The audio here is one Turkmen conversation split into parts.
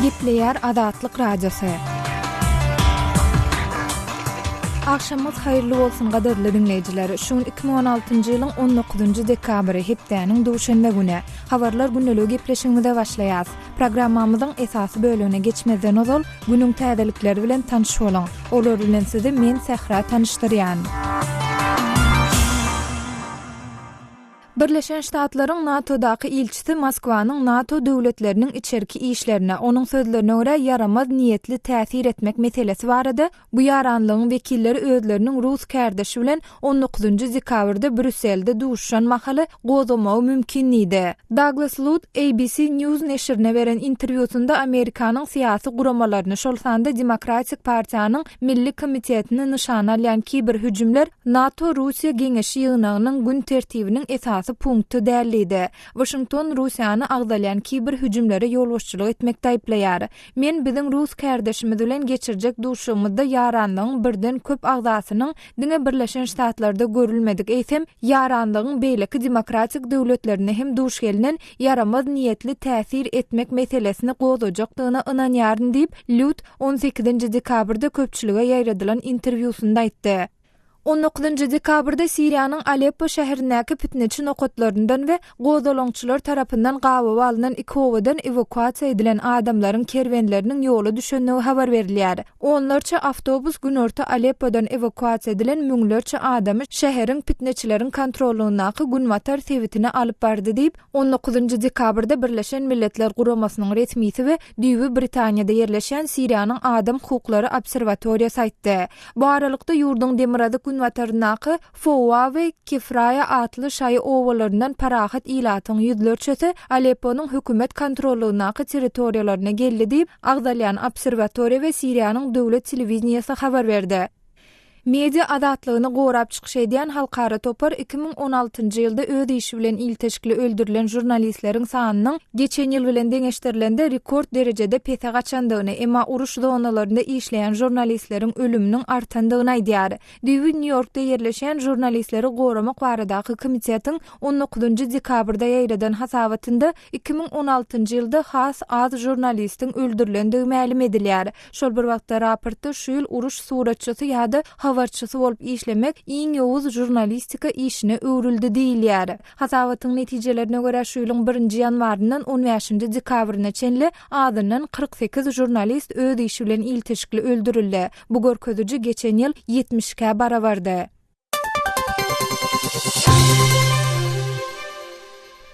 Gepleýär Azatlyk Radiosy. Agşamyňyz haýyrly bolsun gadyrly diňleýjiler. Şu gün 2016-njy ýylyň 19-njy dekabry, hepdäniň duşenbe güni. Habarlar gündeligi gepleşigimize başlaýas. Programmamyzyň esasy bölegine geçmezden ozal, günüň täzelikleri bilen tanyş boluň. Olar bilen sizi men Sähra tanyşdyrýan. Birleşen Ştatlaryň NATO-daky ilçisi Moskwanyň NATO döwletleriniň içerki işlerine, onuň sözlerine görä, ýaramaz niýetli täsir etmek meselesi barada Bu ýaranlygyň wekilleri özleriniň rus kärdeşi bilen on dokuzynjy dekabrda Brýusselde duşuşan mahaly gozgamagy mümkin diýdi. Daglas Lut ABC News neşirine beren interwýusynda Amerikanyň syýasy guramalaryny, şol sanda Demokratik partiýanyň Milli komitetini nyşana alýan kiber hüjümler NATO-Russiýa geňeşi ýygnagynyň gün tertibiniň esasy punkty däl diýdi. Waşington Russiýany agzalýan kiber hüjümlere ýolbaşçylyk etmekde aýyplaýar. Men biziň rus kärdeşimiz bilen geçirjek duşuşygymyzda ýaranlygyň birden köp agzasynyň diňe Birleşen Ştatlarda görülmedik, eýsem, ýaranlygyň beýleki demokratik döwletlerinde hem duş gelnen ýaramaz niýetli täsir etmek meselesini gozgajakdygyna ynanýaryn diýip, Lýut on sekizinji dekabrda köpçülige ýaýradylan interwýusynda aýtdy. On dokuzynjy dekabrda Siriýanyň Aleppo şäherindäki pitneçi nokatlaryndan we gozgalaňçylar tarapyndan gabawa alnan iki obadan ewakuasiýa edilen adamlaryň kerwenleriniň ýola düşendigi habar berilýär. Onlarça awtobus günorta Aleppodan ewakuasiýa edilen müňlerçe adamy şäheriň pitneçileriň kontrollygyndaky günbatar sebitine alyp bardy diýip, On dokuzynjy dekabrda Birleşen Milletler Guramasynyň resmisi we düýbi Britaniýada ýerleşýän Siriýanyň adam hukuklary obserwatoriýasy aýtdy. Bu aralykda, ýurduň demirgazyk-günbataryndaky Foua we Kefraýa atly şaýy obalaryndan parahat ilatyň ýüzlerçesi Alepponyň hökümet kontrollygyndaky territoriýalaryna geldi diýip, agzalýan obserwatoriýa we Siriýanyň döwlet telewideniýesi habar berdi. Media azatlygyny gorap çykyş edýän halkara topar 2016-njy ýylda öz işi bilen ilteşikli öldürilen žurnalistleriň sanynyň geçen ýyl bilen deňeşdirilende rekord derejede pese gaçandygyny, emma uruş zonalarynda işleýän žurnalistleriň ölüminiň artandygyny aýdýar. Düýbi Nýu-Ýorkda ýerleşýän Žurnalistleri goramak baradaky komitetiň on dokuzynjy dekabrda ýaýradan hasabatynda 2016-njy ýylda has az žurnalistiň öldürilendigi mälim edilýär. Şol bir wagtda raportda şu ýyl uruş suratçysy ýa-da habarçysy bolup işlemek iň ýowuz žurnalistika işine öwrüldi diýilýär. Hasabatyň netijelerine görä, şu ýylyň birinji ýanwaryndan on bäşinji dekabryna çenli azyndan 48 žurnalist öz işi bilen ilteşikli öldürildi. Bu görkeziji geçen ýyl ýetmiş ikä barabardy.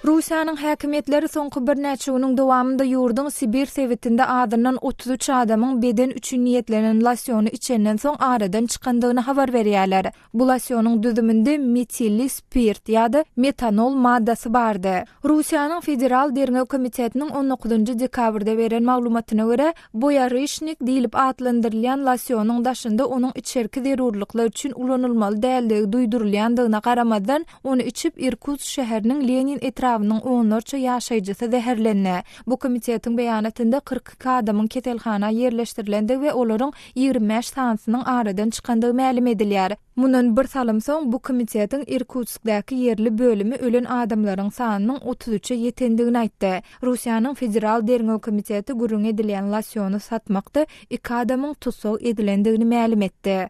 Russiýanyň häkimiýetleri soňky birnäçe günüň dowamynda ýurduň Sibir sebitinde azyndan 33 adamyň beden üçin niýetlenen losýony içenden soň aradan çykandygyny habar berýärler. Bu losýonyň düzüminde metilli spirt ýa-da metanol maddasy bardy. Russiýanyň Federal derňew komitetiniň on dokuzynjy dekabrda beren maglumatyna görä, Boýaryşnik diýlip atlandyrylýan losýonyň daşynda onuň içerki zerurlyklar üçin ulanylmaly däldigi duýdurylýandygyna garamazdan, ony içip Irkutsk şäheriniň Lenin etrabynyň onlarça ýaşaýjysy zäherlendi. Bu komitetiň beýanatynda 42 adamyň keselhana ýerleşdirilendigi we olaryň 25 sanysynyň aradan çykandygy mälim edilýär. Mundan bir salym soň bu komitetiň Irkutskdaky ýerli bölümi ölen adamlaryň sanynyň otuz üçe ýetendigini aýtdy. Russiýanyň Federal derňew komiteti gürrüňi edilýän losýony satmakda iki adamyň tussag edilendigini mälim etdi.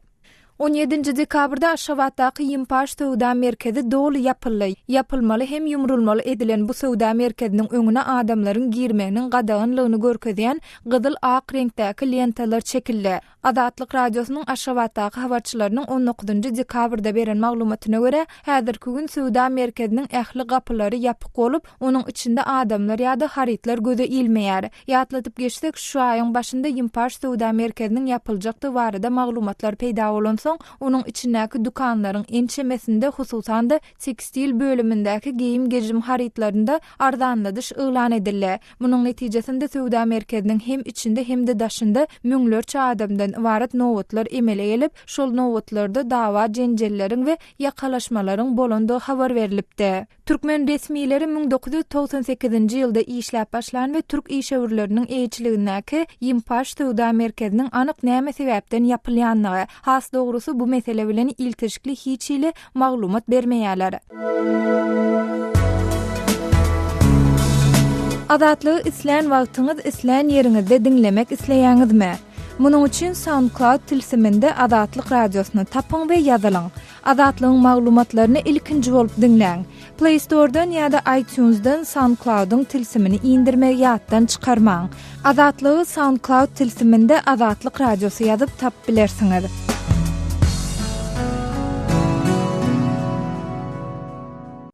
On ýedinji dekabrda Aşgabatdaky Ýimpaş söwda merkezi doly ýapyldy. Ýapylmaly hem ýumrulmaly edilen bu söwda merkeziniň öňüne adamlaryň girmeginiň gadaganlygyny görkezýän gyzyl-ak reňkdäki lentalar çekildi. Azatlyk Radiosynyň Aşgabatdaky habarçylarynyň on dokuzynjy dekabrda beren maglumatyna görä, häzirki gün söwda merkeziniň ähli gapylary ýapyk bolup, onuň içinde adamlar ýa-da harytlar göze ilmeýär. Ýatladyp geçsek, şu aýyň başynda Ýimpaş söwda merkeziniň ýapyljakdygy barada maglumatlar peýda bolansoň, onuň içindäki dükanlaryň ençemesinde, hususan-da, tekstil bölümindäki geýim-gejim harytlarynda arzanladyş yglan edildi. Munuň netijesinde söwda merkeziniň hem içinde hem-de daşynda müňlerçe adamdan ybarat nobatlar emele gelip, şol nobatlarda dawa-jenjelleriň we ýakalaşmalaryň bolandygy habar berlipdi. Türkmen resmileri 1998-nji ýylda işläp başlan we türk işewürleriniň eýeçiligindäki Ýimpaş söwda merkeziniň anyk näme sebäpden ýapylýandygy, has dogrusy bu mesele bilen ilteşikli hiç hili maglumat bermeýärler. Azatlygy islän wagtyňyz, islän ýeriňizde diňlemek isleýäňizmi? Munuň üçin SoundCloud tilsiminde Azatlyk Radiosyny tapyň we ýazylyň. Azatlygyň maglumatlaryny ilkinji bolup diňläň. Play Store-dan ýa-da iTunes-dan SoundCloud-yň tilsimini indirmegi ýatdan çykarmaň. Azatlygy SoundCloud tilsiminde Azatlyk Radiosy ýazyp tapyp bilersiňiz.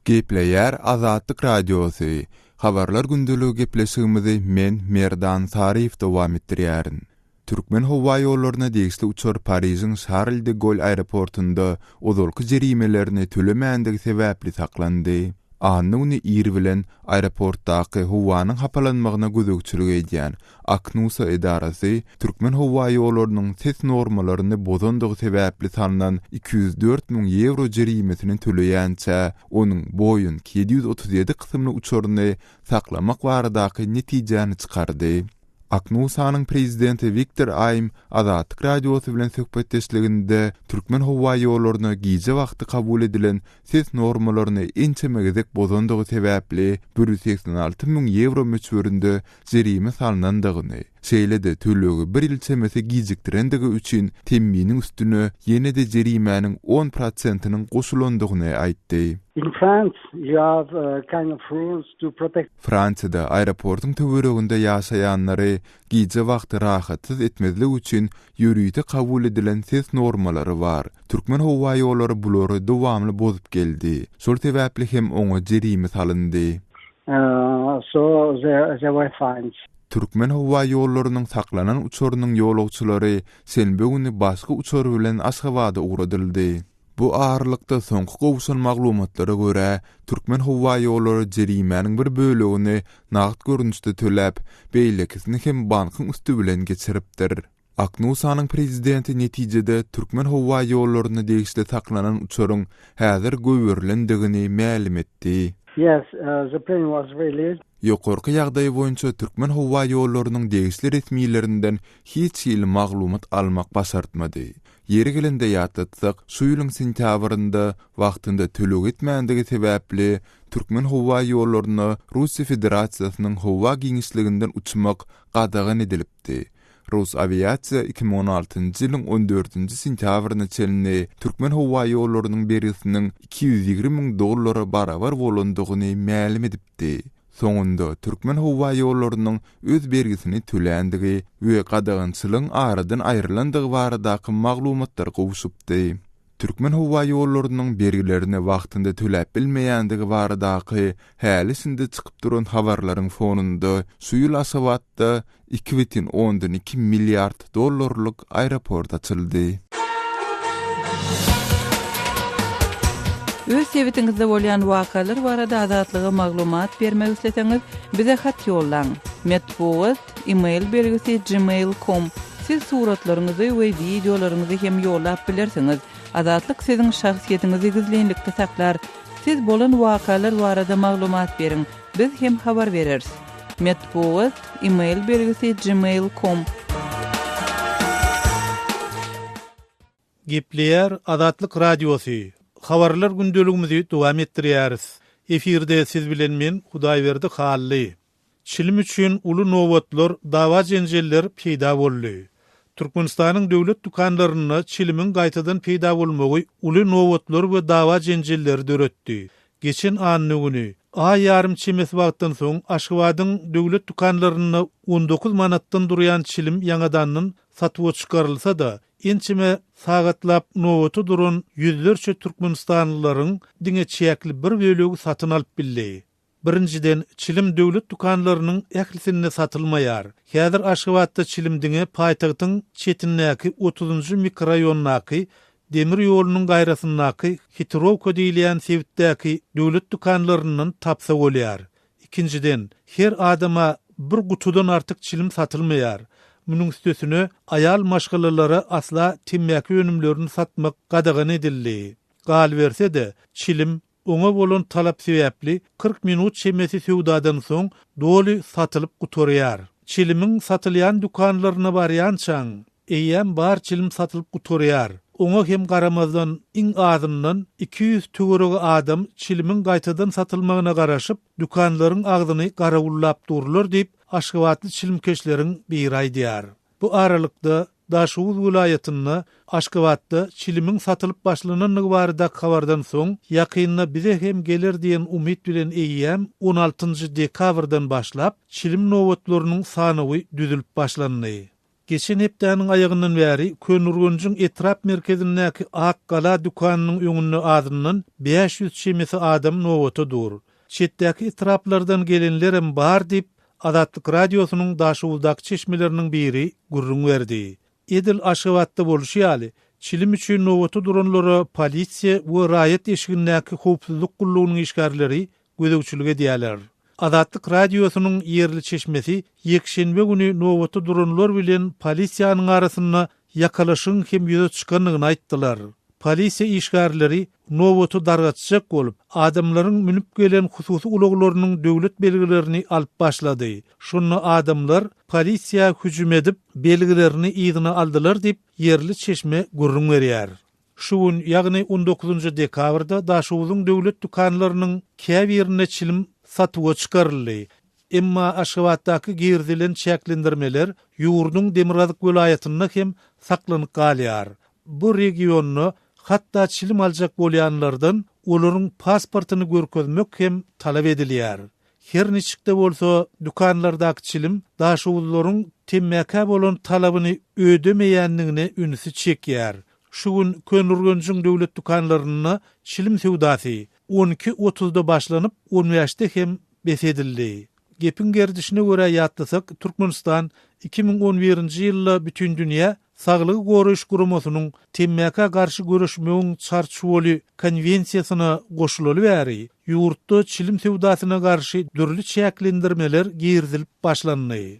Gepleýär Azatlyk Radiosy, Habarlar gündeligi gepleşigimizi men, Merdan Saryýew dowam etdirýärin. Türkmenhowaýollaryna degişli uçar Parižiň Şarl de Goll aeroportunda ozalky jerimelerini tölemändigi sebäpli saklandy. Anna güni ir bilen aeroportdaky howanyň hapalanmagyna gözegçilik edýän Aknusa edarasy Türkmenhowaýollarynyň ses normalaryny bozandygy sebäpli salnan 204 müň ýewro jerimesini töleýänçä onuň Boeing 737 kysymly uçaryny saklamak baradaky netijäni çykardy. Aknusanyň prezidenti Wiktor Aým Azatlyk Radiosy bilen söhbetdeşliginde Türkmenhowaýollaryna gije wagty kabul edilen ses normalaryny ençeme gezek bozandygy sebäpli 186 müň ýewro möçberinde jerime salnandygyny, şeýle-de tölegi bir ýyl çemesi gijikdirendigi üçin temminiň üstüne ýene-de jerimäniň on prosentiniň goşulandygyny aýtdy. In France you have kind of rules to protect. Fransiýada aeroportuň töwereginde ýaşaýanlary gije wagty rahatsyz etmezlik üçin ýörite kabul edilen ses normalary bar. Türkmenhowaýollary bulary dowamly bozup geldi. Şol sebäpli hem oňa jerime salyndy. So there were fines. Türkmenhowaýollarynyň saklanan uçarynyň ýolagçylary şenbe güni başga uçar bilen Aşgabada ugradyldy. Bu aralykda, soňky gowşan maglumatlara görä, Türkmenhowaýollary jerimäniň bir bölegini nagt görnüşde töläp, beýlekisini hem bankyň üsti bilen geçiripdir. Aknusanyň prezidenti netijede Türkmenhowaýollaryna degişli saklanan uçaryň häzir goýberilendigini mälim etdi. Yes, the plane was released. Ýokarky ýagdaý boýunça Türkmenhowaýollarynyň degişli resmilerinden hiç hili maglumat almak başartmady. Ýeri gelende ýatlatsak, şu ýylyň sentýabrynda wagtynda töleg etmändigi sebäpli Türkmenhowaýollaryna Russiýa Federasiýasynyň howa giňişliginden uçmak gadagan edilipdi. Rosawiasiýa 2016-njy ýylyň on dördünji sentýabryna çenli Türkmenhowaýollarynyň bergisiniň 220 müň dollara barabar bolandygyny mälim edipdi. Soňunda Türkmenhowaýollarynyň öz bergisini töländigi we gadagançylygyň aradan aýrylandygy baradaky maglumatlar gowşupdy. Türkmenhowaýollarynyň bergilerini wagtynda töläp bilmeýändigi baradaky häli-şindi çykyp duran habarlaryň fonunda şu ýyl Aşgabatda 2,2 milliard dollarlyk aeroport açyldy. Öz sebitiňizde bolýan wakalar barada Azatlyga maglumat bermek isleseňiz, bize hat ýollaň. Metbugat, e-mail belgisi gmail com. Siz suratlaryňyzy we wideolaryňyzy hem ýollap bilersiňiz. Azatlyk siziň şahsyýetiňizi gizlinlikde saklar. Siz bolan wakalar barada maglumat beriň. Biz hem habar bereris. Metbugat, e-mail belgisi gmail com. Gepleýär Azatlyk Radiosy, Habarlar gündeligimizi dowam etdirýäris. Efirde siz bilen men Hudaýberdi Hally. Çilim üçin uly nobatlar, dawa-jenjeller peýda boldy. Türkmenistanyň döwlet dükanlarynda çilimiň gaýtadan peýda bolmagy uly nobatlary we dawa-jenjelleri döretdi. Geçen anna güni, aý ýarym çemesi wagtdan soň Aşgabadyň döwlet dükanlarynda 19 manatdan durýan çilim ýaňadandan satuwa çykarylsa-da, ençeme sagatlap nobata duran ýüzlerçe türkmenistanlylaryň diňe çäkli bir bölegi satyn alyp bildi. Birinjiden, çilim döwlet dükanlarynyň ählisinde satylmaýar. Häzir Aşgabatda çilim diňe paýtagtyň çetindäki otuzynjy mikroraýondaky demir ýolunyň gaýrasyndaky Hitrowka diýilýän sebitdäki döwlet dükanlaryndan tapsa bolýar. Ikinjiden, her adama bir gutudan artyk çilim satylmaýar. Munuň üstesine, aýal maşgalalara asla temmäki önümlerini satmak gadagan edildi. Galyberse-de, çilim Oňa bolan talap sebäpli 40 minut çemesi söwdadan soň doly satylyp gutarýar. Çilimiň satylýan dükanlaryna barýançaň, eýýäm bar çilim satylyp gutarýar. Oňa hem garamazdan, iň azyndan 200 töweregi adam çilimiň gaýtadan satylmagyna garaşyp, dükanlaryň agzyny garawullap durlar diýip, aşgabatly çilimkeşleriň biri aýdýar. Bu aralykda, Daşoguz welaýatynda Aşgabatda çilimiň satylyp başlanandygy baradaky habardan soň, ýakynda bize hem geler diýen umyt bilen eýýäm on altynjy dekabrdan başlap, çilim nobatlarynyň sanawy düzülip başlandy. Geçen hepdäniň aýagyndan bäri Köneürgenjiň etrap merkezindäki Ak gala dükanynyň öňünde azyndan 500 çemesi adam nobata dur. Çetdäki etraplardan gelenlerem bar diýip, Azatlyk Radiosynyň Daşoguzdaky çeşmeleriniň biri gürrüň berdi. Edil Aşgabatda bolşy ýaly, çilim üçin nobata duranlara polisiýa we raýat eşigindäki howpsuzlyk gullugynyň işgärleri gözegçilik edýärler. Azatlyk Radiosynyň ýerli çeşmesi ýekşenbe güni nobata duranlar bilen polisiýanyň arasynda ýakalaşygyň hem ýüze çykandygyny aýtdylar. Polisiýa işgärleri nobaty dargatjak bolup, adamlaryň münüp gelen hususy ulaglarynyň döwlet belgilerini alyp başlady. Şonda adamlar polisiýa hüjüm edip, belgilerini yzyna aldylar diýip, ýerli çeşme gürrüň berýär. Şu gün, ýagny on dokuzynjy dekabrda Daşoguzyň döwlet dükanlarynyň käbirinde çilim satuwa çykaryldy. Emma Aşgabatdaky girizilen çäklendirmeler ýurduň demirgazyk welaýatynda hem saklanyp galýar. Bu regionda hatda çilim aljak bolýanlardan olaryň pasportyny görkezmek hem talap edilýär. Her niçik-de bolsa, dükanlardaky çilim daşoguzlaryň temmäkä bolan talabyny ödemeýändigine ünsi çekýär. Şu gün Köneürgenjiň döwlet dükanlarynda çilim söwdasy on iki otuzda başlanyp, on bäşde hem bes edildi. Gepiň gerdişine görä ýatlasak, Türkmenistan 2011-nji ýylda Bütindünýä Saglygy Goraýyş Guramasynyň temmäkä garşy göreşmegiň çarçuwaly konwensiýasyna goşulaly bäri, ýurtda çilim söwdasyna garşy dürli çäklendirmeler girizilip başlandy.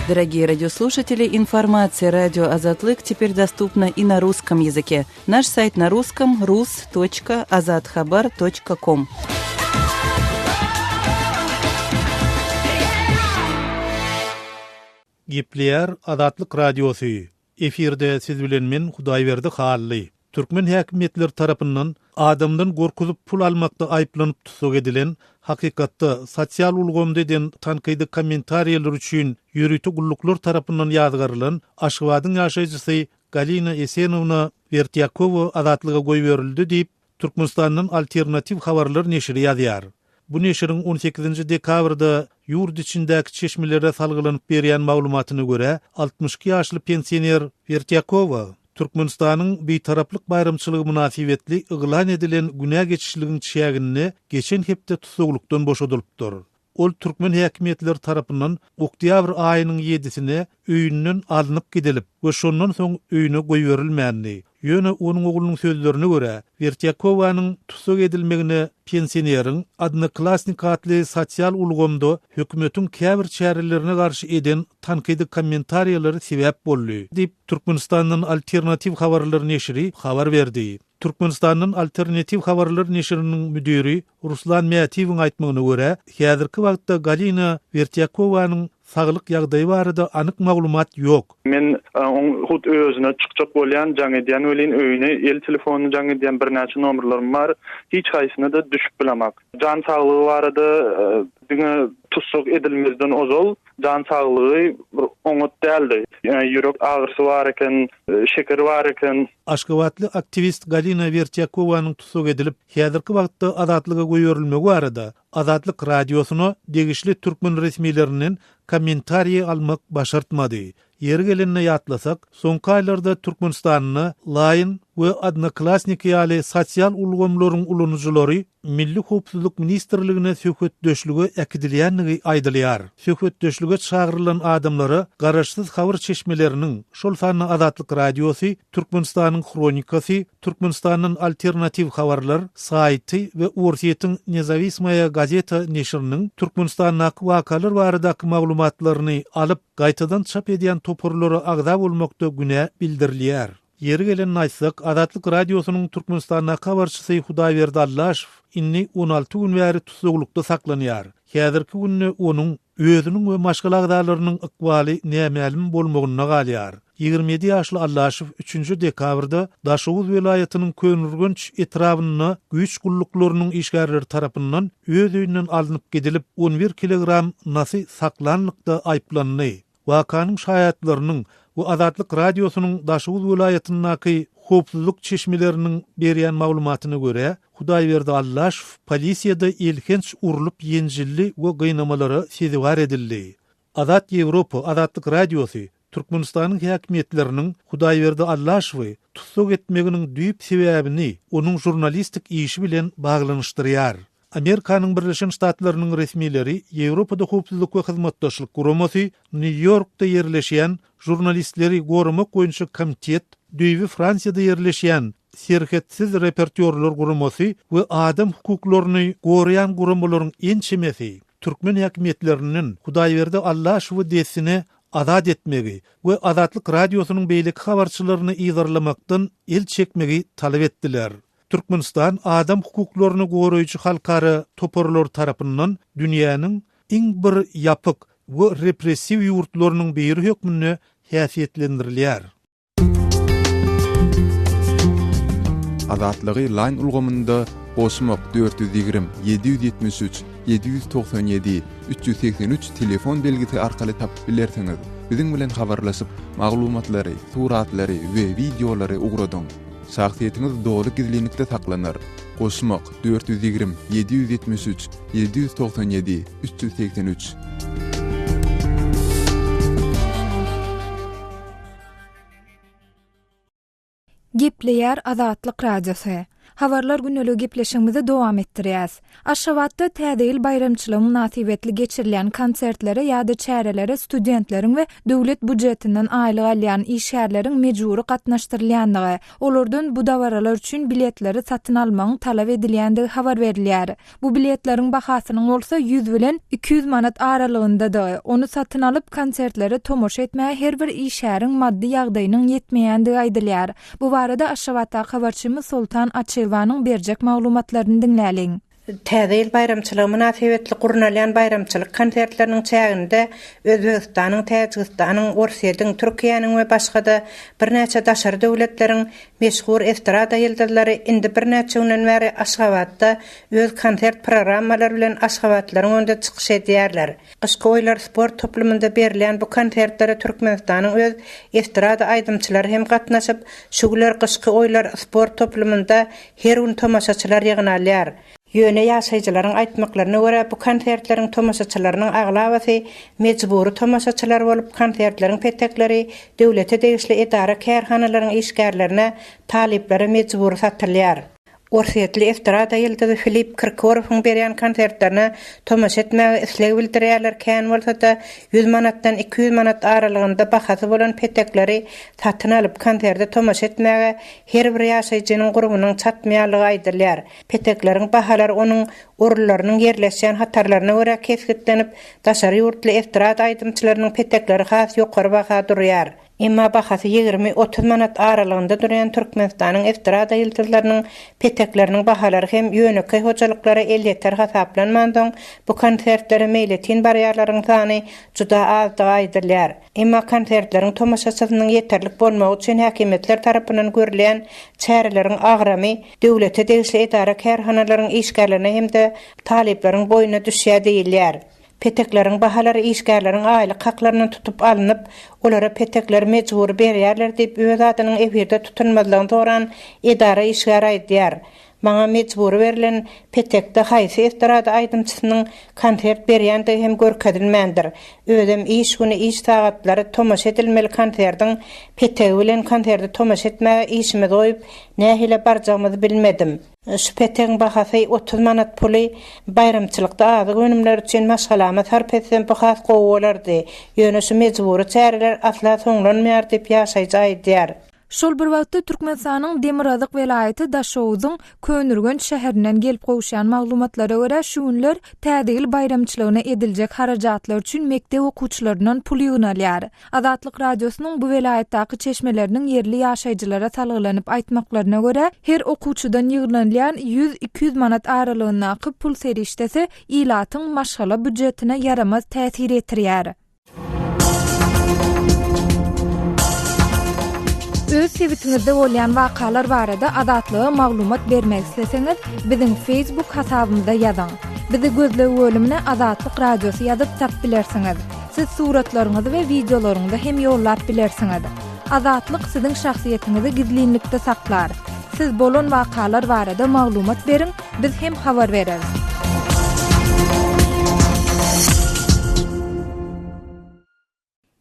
Дорогие радиослушатели, информация радио Азатлык теперь доступна и на русском языке. Наш сайт на русском rus.azathabar.com. Gepleýär Azatlyk Radiosy. Efirde siz bilen men Hudaýberdi Hally. Türkmen häkimiýetleri tarapyndan adamdan gorkuzyp pul almakda aýyplanyp tussag edilen, hakykatda sosial ulgamda eden tankydy kommentariýalary üçin ýörite gulluklar tarapyndan ýazgarylan Aşgabadyň ýaşaýjysy Galina Esenowna Wertýakowa azatlyga goýberildi diýip, Türkmenistandan Alternatiw habarlar neşiri ýazýar. Bu neşiriň on sekizinji dekabrda ýurt içindäki çeşmelere salgylanyp berýän maglumatyna görä, 62 ýaşly pensioner Wertýakowa Türkmenistanyň Bitaraplyk baýramçylygy mynasybetli yglan edilen günä geçişligiň çäginde geçen hepde tussaglykdan boşadylypdyr. Ol türkmen häkimiýetleri tarapyndan oktýabr aýynyň ýedisine öýünden alnyp gidilip we şondan soň öýüne goýberilmändi. Ýöne onuň oglunyň sözlerine görä, Wertýakowanyň tussag edilmegine pensioneriň Odnoklassnik atly sosial ulgamda hökümetiň käbir çärelerine garşy eden tankydy kommentariýalary sebäp boldy, diýip, Türkmenistandan Alternatiw habarlar neşiri habar berdi. Türkmenistandan Alternatiw habarlar neşiriniň müdiri Ruslan Mätiýewiň aýtmagyna görä, häzirki wagtda Galina Wertýakowanyň saglyk ýagdaýy barada anyk maglumat ýok. Men oň hut özüne çykjak bolýan, jaň edýän welin öýüne el telefonyny jaň edýän birnäçe nomerlerim bar, hiç haýsyna-da düşüp bilemak. Jan saglygy barada diňe tussag edilmezden ozal jan saglygy bir oňat däldi. Ýürek agyrysy bar eken, şekeri bar eken. Aşgabatly aktiwist Galina Wertýakowanyň tussag edilip, häzirki wagtda azatlyga goýberilmegi barada Azatlyk Radiosyna degişli türkmen resmilerinden kommentariý almak başartmady. Ýeri gelende ýatlasak, soňky aýlarda Türkmenistanda Line we Odnoklassniki ýaly sosial ulgamlaryň ulanyjylary Milli howpsuzlyk ministrligine söhbetdeşlige äkidilýändigi aýdylýar. Söhbetdeşlige çagyrylan adamlara garaşsyz habar çeşmeleriniň, şol sanda Azatlyk Radiosy, Türkmenistanyň Hronikasy, Türkmenistandan Alternatiw habarlar saýty we Orsýetiň Nezawismaýa gazeta neşiriniň Türkmenistandaky wakalar baradaky maglumatlaryny alyp, gaýtadan çap edýän toparlara agza bolmakda günä bildirilýär. Ýeri gelende aýtsak, Azatlyk Radiosynyň Türkmenistandaky habarçysy Hudaýberdi Allaşow indi 16 gün bäri tussaglykda saklanýar. Häzirki günde onuň özüniň we maşgala agzalarynyň ykbaly nämälim bolmagynda galýar. 27 ýaşly Allaşow üçünji dekabrda Daşoguz welaýatynyň Köneürgenç etrabynda güýç gulluklarynyň işgärleri tarapyndan öz öýünden alnyp gidilip, on bir kilogram nasy saklanlykda aýyplandy. Wakanyň şaýatlarynyň we Azatlyk Radiosynyň Daşoguz welaýatyndaky howpsuzlyk çeşmeleriniň berýän maglumatyna görä, Hudaýberdi Allaşow polisiýada elhenç urlup ýenjildi we gynamalara sezewar edildi. Azat Ýewropa, Azatlyk Radiosy, Türkmenistanyň häkimiýetleriniň Hudaýberdi Allaşowy tussag etmeginiň düýp sebäbini onuň žurnalistik işi bilen baglanyşdyrýar. Amerikanyň Birleşen Ştatlarynyň resmileri Ýewropada Howpsuzlyk we Hyzmatdaşlyk Guramasy, Nýu-Ýorkda ýerleşýän Žurnalistleri goramak boýunça komitet, düýbi Fransiýada ýerleşýän Serhetsiz reportýorlar guramasy we adam hukuklaryny goraýan guramalaryň ençemesi türkmen häkimiýetlerinden Hudaýberdi Allaşowy dessine azat etmegi we Azatlyk Radiosynyň beýleki habarçylaryny yzarlamakdan el çekmegi talap etdiler. Türkmenistan adam hukuklaryny goraýjy halkara toparlary tarapyndan dünýäniň iň bir ýapyk we repressiw ýurtlarynyň biri hökmünde häsiýetlendirilýär. Azatlygy Line ulgamynda goşmak 420 773 797 383 telefon belgisi arkaly tapyp bilersiňiz. Biziň bilen habarlaşyp, maglumatlary, suratlary we wideolary ugradyň. Şahsyýetiňiz doly gizlinlikde saklanar. Goşmak, 420 773 797 383. Gepleýär Azatlyk Radiosy. Habarlar gündeligi gepleşigimizi dowam etdirýäs. Aşgabatda Täze ýyl baýramçylygy mynasybetli geçirilýän konsertlere ýa-da çärelere studentleriň we döwlet býujetinden aýlyk alýan işgärleriň mejbury gatnaşdyrylýandygy, olardan bu dabaralar üçin biletleri satyn almagyň talap edilýändigi habar berilýär. Bu biletleriň bahasynyň bolsa 100 bilen 200 manat aralygyndadygy, ony satyn alyp, konsertlere tomaşa etmäge her bir işgäriň maddy ýagdaýynyň ýetmeýändigi aýdylýar. Bu barada Aşgabatdaky habarçymyz Soltan Açylowanyň berjek maglumatlaryny diňläliň. Täze ýyl baýramçylygy mynasybetli gurnalýan baýramçylyk konsertleriniň çäginde Özbegistanyň, Täjigistanyň, Orsýetiň, Türkiýäniň we başga-da birnäçe daşary döwletleriň meşhur estrada ýyldyzlary indi birnäçe günden bäri Aşgabatda öz konsert programmalary bilen aşgabatlylaryň öňünde çykyş edýärler. Gyşky oýlar sport toplumynda berilýän bu konsertlere Türkmenistanyň öz estrada aýdymçylary hem gatnaşyp, şu güler Gyşky oýlar sport toplumynda her gün tomaşaçylar ýygnalýar. Ýöne ýaşaýjylaryň aýtmaklaryna görä, bu konsertleriň tomaşaçylarynyň aglabasy mejbury tomaşaçylar bolup, konsertleriň petekleri döwlete degişli edara-kärhanalaryň işgärlerine, talyplara mejbury satylýar. Orsýetli estrada ýyldyzy Filipp Kirkorowyň berýän konsertlerine tomaşa etmäge isleg bildirýärler, kän bolsa-da, ýüz manatdan 200 manat aralygynda bahasy bolan petekleri satyn alyp, konserte tomaşa etmäge her bir ýaşaýjynyň gurbunyň çatmaýanlygy aýdylýar. Petekleriň bahalary onuň orunlarynyň ýerleşýän hatarlaryna görä kesgitlenip, daşary ýurtly estrada aýdymçylarynyň petekleri has ýokary baha durýar. Emma bahasy 20, 30 manat aralygynda durýan Türkmenistanyň estrada ýyldyzlarynyň petekleriniň bahalary hem ýönekeý hojalyklara elýeter hasaplanmansoň, bu konsertlere meýletin barýarlaryň sany juda azdygy aýdylýar. Emma konsertleriň tomaşaçysynyň ýeterlik bolmagy üçin häkimiýetler tarapyndan görülýän çäreleriň agramy döwlete degişli edara-kärhanalaryň işgärlerine hem-de talyplaryň boýnuna düşýär diýilýär. Petekleriň bahalary işgärleriň aýlyk haklaryndan tutup alnyp, olara petekleri mejbury berýärler diýip, öz adynyň efirde tutulmazlygyny soran edara işgäri aýdýar. Maňa mejbury berlen petekde haýsy estrada aýdymçysynyň konsert berýändigi hem görkezilmändir. Özem iş güni iş sagatlary tomaşa edilmeli konserdiň petegi bilen konserde tomaşa etmäge işimizi goýup nähile barjagymyzy bilmedim. Şu petegiň bahasy 30 manat puly baýramçylykda azyk önümleri üçin maşgalama sarp etsem bu has gowy bolardy. Ýöne şu mejbury çäreler asla soňlanmaýar diýip ýaşaýjy aýdýar. Şol bir wagtda, Türkmenistanyň demirgazyk welaýaty Daşoguzyň Köneürgenç şäherinden gelip gowuşýan maglumatlara görä, şu günler Täze ýyl baýramçylygyna ediljek harajatlar üçin mekdep okuwçylaryndan pul ýygnalýar. Azatlyk Radiosynyň bu welaýatdaky çeşmeleriniň ýerli ýaşaýjylara salgylanyp aýtmaklaryna görä, her okuwçydan ýygnalýan ýüz-iki ýüz manat aralygyndaky pul serişdesi ilatyň maşgala býujetine ýaramaz täsir ýetirýär. Öz sebitiňizde bolýan wakalar barada Azatlyga maglumat bermek isleseňiz, biziň Facebook hasabymyza ýazyň. Bizi gözleg bölümine Azatlyk Radiosy ýazyp tap bilersiňiz. Siz suratlaryňyzy we wideolaryňyzy hem ýollap bilersiňiz. Azatlyk siziň şahsyýetiňizi gizlinlikde saklar. Siz bolan wakalar barada maglumat beriň, biz hem habar bereris.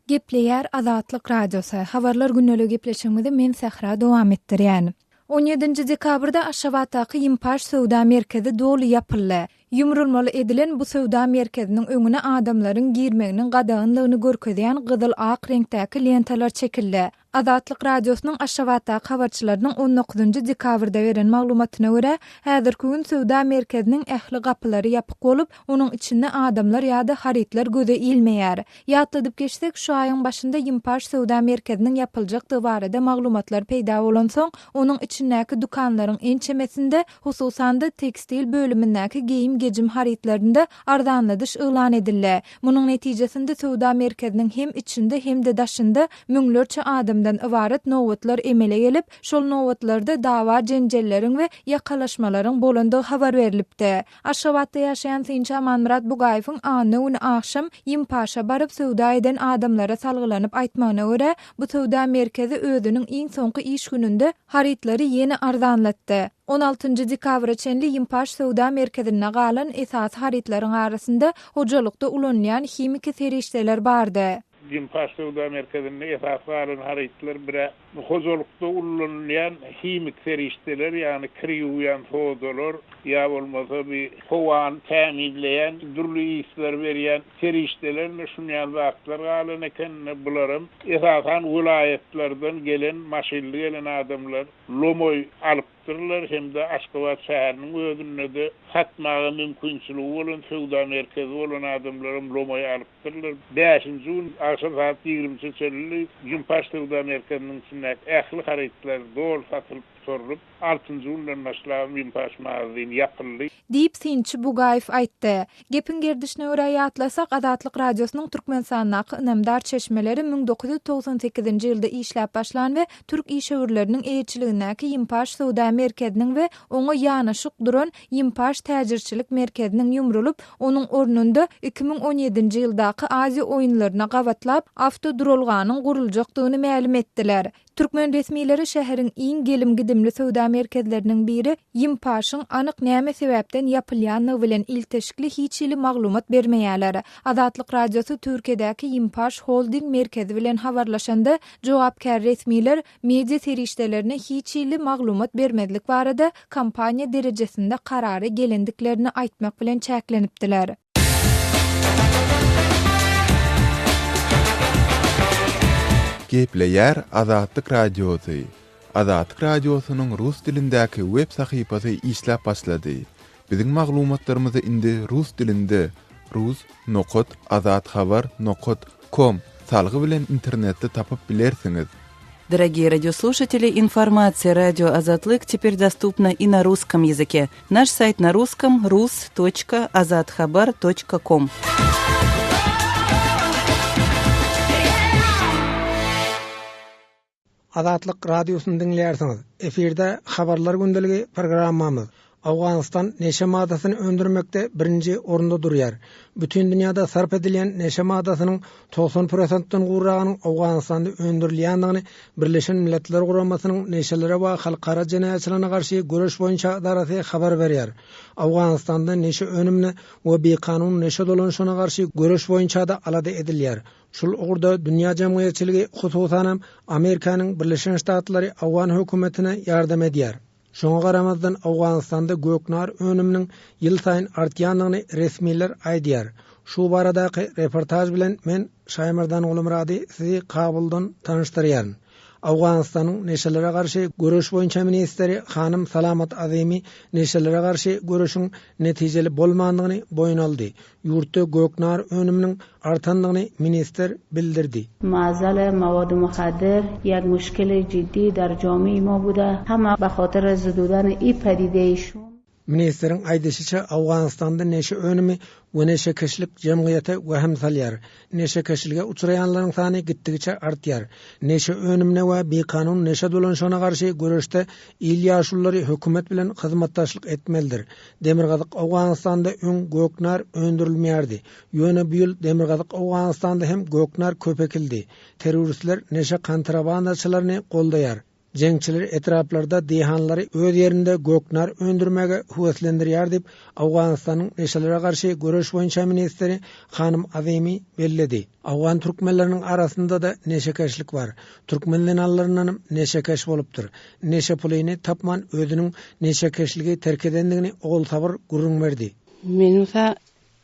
Gepleýär Azatlyk Radiosy. Habarlar gündeligi gepleşigimizi men Sähra dowam etdirýän. On ýedinji dekabrda Aşgabatdaky Ýimpaş söwda merkezi doly ýapyldy. Ýumrulmaly edilen bu söwda merkeziniň öňüne adamlaryň girmeginiň gadaganlygyny görkezýän gyzyl-ak reňkdäki lentalar çekildi. Azatlyk Radiosynyň Aşgabatdaky habarçylarynyň on dokuzynjy dekabrda beren maglumatyna görä, häzirki gün söwda merkeziniň ähli gapylary ýapyk bolup, onuň içinde adamlar ýa-da harytlar göze ilmeýär. Ýatladyp geçsek, şu aýyň başynda Ýimpaş söwda merkeziniň ýapyljakdygy barada maglumatlar peýda bolansoň, onuň içindäki dükanlaryň ençemesinde, hususan-da, tekstil bölümindäki geýim-gejim harytlarynda arzanladyş yglan edildi. Munuň netijesinde söwda merkeziniň hem içinde, hem-de daşynda müňlerçe adamdan ybarat nobatlar emele gelip, şol nobatlarda dawa-jenjelleriň we ýakalaşmalaryň bolandygy habar berlipdi. Aşgabatda ýaşaýan synçy Amanmyrat Bugaýewiň anna güni agşam Ýimpaşa baryp söwda eden adamlara salgylanyp aýtmagyna görä, bu söwda merkezi özüniň iň soňky iş gününde harytlary ýene arzanlatdy. On altynjy dekabra çenli Ýimpaş söwda merkezinde galan esasy harytlaryň arasynda hojalykda ulanylýan himiki serişdeler bardy. Ýimpaş söwda merkezinde esasy galan harytlar bir-ä hojalykda ullanylýan himik serişdeler, ýagny kir ýuwýan sodalar ýa bolmasa bir howany tämizleýän, dürli yslar berýän serişdeler ine şun ýaly zatlar galan eken. Ine bularam esasan welaýatlardan gelen maşynly gelen adamlar lomaý alyp Dyrlar hem-de Aşgabat şäheriniň özünde-de satmaga mümkinçiligi bolan söwda merkezi bolan adamlaram lomaý alypdyrlar. Bäşinji gün agşam sagat ýigrimçe çenli Ýumpaş söwda merkeziniň içindäki ähli harytlar doly satylyp gutarylyp, altynjy günden başlabam Ýumpaş magazyny ýapyldy. Diýip, synçy Bugaýew aýtdy. Gepiň gerdişine görä ýatlasak, Azatlyk Radiosynyň Türkmenistandaky ynamdar çeşmeleri 1998-nji ýylda işläp başlan we türk işewürleriniň eýeçiligindäki Ýimpaş söwda merkeziniň we oňa ýanaşyk duran Ýimpaş täjirçilik merkeziniň ýumrulyp, onuň ornunda 2017-nji ýyldaky Aziýa oýunlaryna gabatlap awtoduralganyň guruljakdygyny mälim etdiler. Türkmen resmileri şäheriň iň gelim-gidimli söwda merkezleriniň biri Ýimpaşyň anyk näme sebäpden ýapylýanlygy bilen ilteşikli hiç hili maglumat bermeýärler. Azatlyk Radiosy Türkiýedäki Ýimpaş Holding merkezi bilen habarlaşanda, jogapkär resmiler media serişdelerine hiç hili maglumat bermezlik barada kompaniýa derejesinde karara gelendiklerini aýtmak bilen çäklenipdiler. Gepleýär Azatlyk Radiosy, Azatlyk Radiosynyň rus dilindäki web sahypasy işläp başlady. Biziň maglumatlarymyzy indi rus dilinde rus nokat azathabar nokat kom salgy bilen internetde tapyp bilersiňiz. Дорогие радиослушатели, информация радио Азатлык теперь доступна и на русском языке. Наш сайт на русском rus.azathabar.com. Azatlyk Radiosyny diňleýärsiňiz. Efirde Habarlar gündeligi programmamyz. Owganystan neşe maddasyny öndürmekde birinji orunda durýar. Bütin dünýäde sarp edilýän neşe maddasynyň 90 prosentden gowragynyň Owganystanda öndürilýändigini Birleşen Milletler Guramasynyň Neşelere we halkara jenaýatçylygyna garşy göreş boýunça edarasy habar berýär. Owganystanda neşe önümine we bikanun neşe dolanyşygyna garşy göreş boýunça-da alada edilýär. Şul ugurda dünýä jemgyýetçiligi, hususanam, Amerikanyň Birleşen Ştatlary owgan hökümetine ýardam edýär. Şoňa garamazdan, Owganystanda göknar önüminiň ýylsaýyn artýandygyny resmiler aýdýar. Şu baradaky reportaž bilen men, Şaýmerdan Gulumyrady sizi Kabuldan tanyşdyrýaryn. Owganystanyň neşelere garşy göreş boýunça ministri hanym Salamat Azimi neşelere garşy göreşiň netijeli bolmandygyny boýun aldy. Ýurtda göknar önüminiň artandygyny ministr bildirdi. Muazzal mawad muhaddir ýek muşkil jiddi dar jomii ma bude hama be hatir zududan i padide şum. Ministriň aýdyşyça, Owganystanda neşe önümi we neşekeşlik jemgyýete wehim salýar. Neşekeşlige uçraýanlaryň sany gitdigiçe artýar. Neşe önümine we bikanun neşe dolanyşygyna garşy göreşde il ýaşululary hökümet bilen hyzmatdaşlyk etmelidir. Demirgazyk Owganystanda öň göknar öndürilmeýärdi. Ýöne bu ýyl Demirgazyk Owganystanda hem göknar köp ekildi. Terroristler neşe kontrabandaçylaryny goldaýar. Jeňçiler etraplarda diýhanlary öz ýerinde göknar öndürmäge höweslendirýär diýip, Owganystanyň neşelere garşy göreş boýunça ministri hanym Azimi belledi. Owgan türkmenleriniň arasynda-da neşekeşlik bar. Türkmen zenanlaryndanam neşekeş bolupdyr. Neşe pulyny tapman özüniň neşekeşligi terk edendigini Ogulsabyr gürrüň berdi. Men bolsa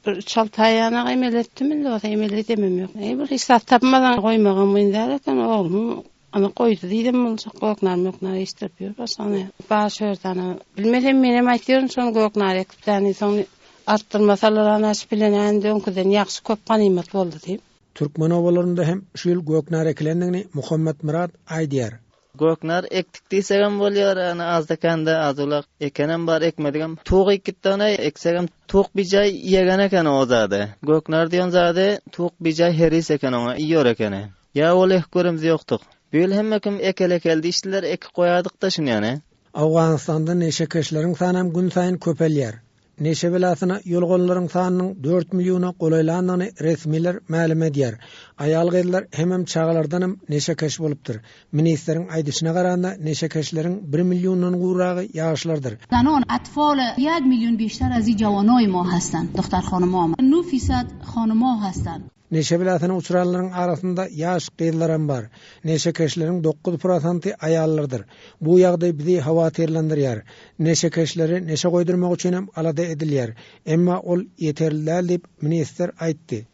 Bir üç-alty aý ýanak emel etdim, indi bolsa emel edemem ýok. Eý, bir hiç zat tapmasaň, goýmagam kyn däl eken, oglum ana goýdy diýdem, boljak göknar-möknar eşdirip ýör başyny. Bar şu ýerde ana, bilmesem menem aýtýaryn şony göknar ekipdäni, soň artdyrmasalar ana şu bilen-ä indi öňküden ýagşy köp ganymat boldy diýip. Türkmen obalarynda hem şu ýyl göknar ekilendigini Muhammetmyrat aýdýar. Göknar ekdik diýsegem bolýar, ýagny azda-kände az-owlak ekenem bar, ekmedigem. Tok iýip gitdi eksegem tok bijaý iýegen eken o zady. Göknar diýen zady tok bijaý heris eken oňa, iýer ekeni. Ýa ol ekip göremiz ýokduk. Bu ýyl hemme kim ekel ekel diýişdiler, ekip goýaýdykda şuny ýany. Owganystanda neşekeşleriň sanam günsaýyn köpelýär. Neşe belasyna ýoluganlaryň sanynyň dört milliona golaýlandygyny resmiler mälim edýär. Aýal-gyzlar hemem çagalardanam neşekeş bolupdyr. Ministriň aýdyşyna garanda, neşekeşleriň bir milliondan gowragy ýaşlardyr. Zanon, atfal ýek milyon bişter az jawanoý ma hasten, duhtar hanoma ma nu fisad hanoma hasten. Neşe belasyna uçranlaryň arasynda ýaş gyzlaram bar. Neşekeşleriň dokuz prosanty aýallardyr. Bu ýagdaý bizi howatyrlandyrýar. Neşekeşleri neşe goýdurmak üçinem alada edilýär. Emma ol ýeterli däl diýip, ministr aýtdy.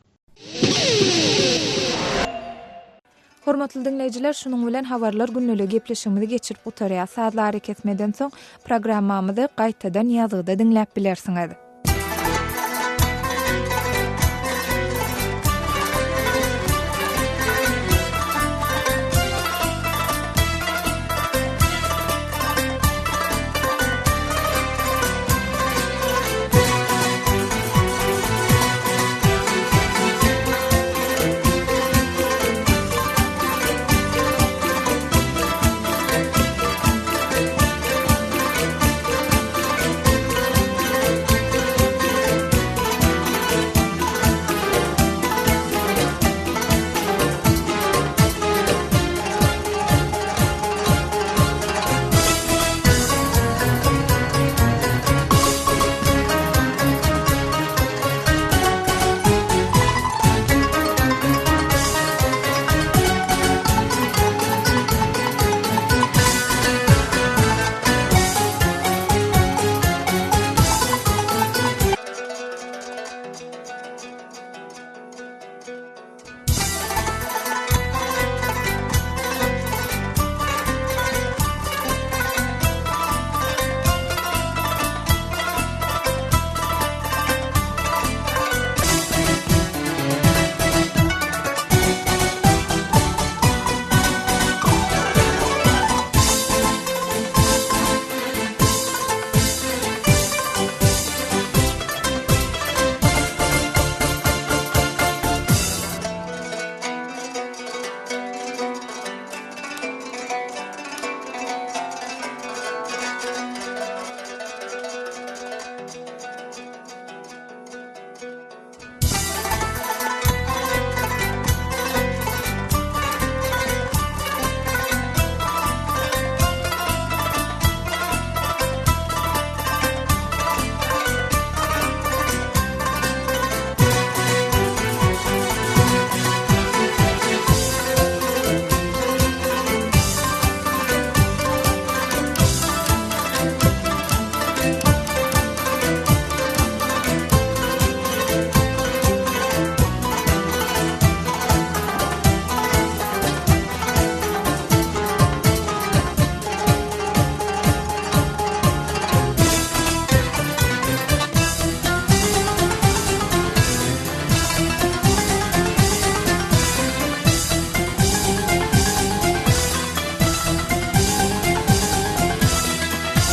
Hormatly diňleýjiler, şunuň bilen Habarlar gündeligi gepleşigimizi geçirip gutarýas. Sazly arakesmeden soň programmamyzy gaýtadan ýazgyda diňläp bilersiňiz.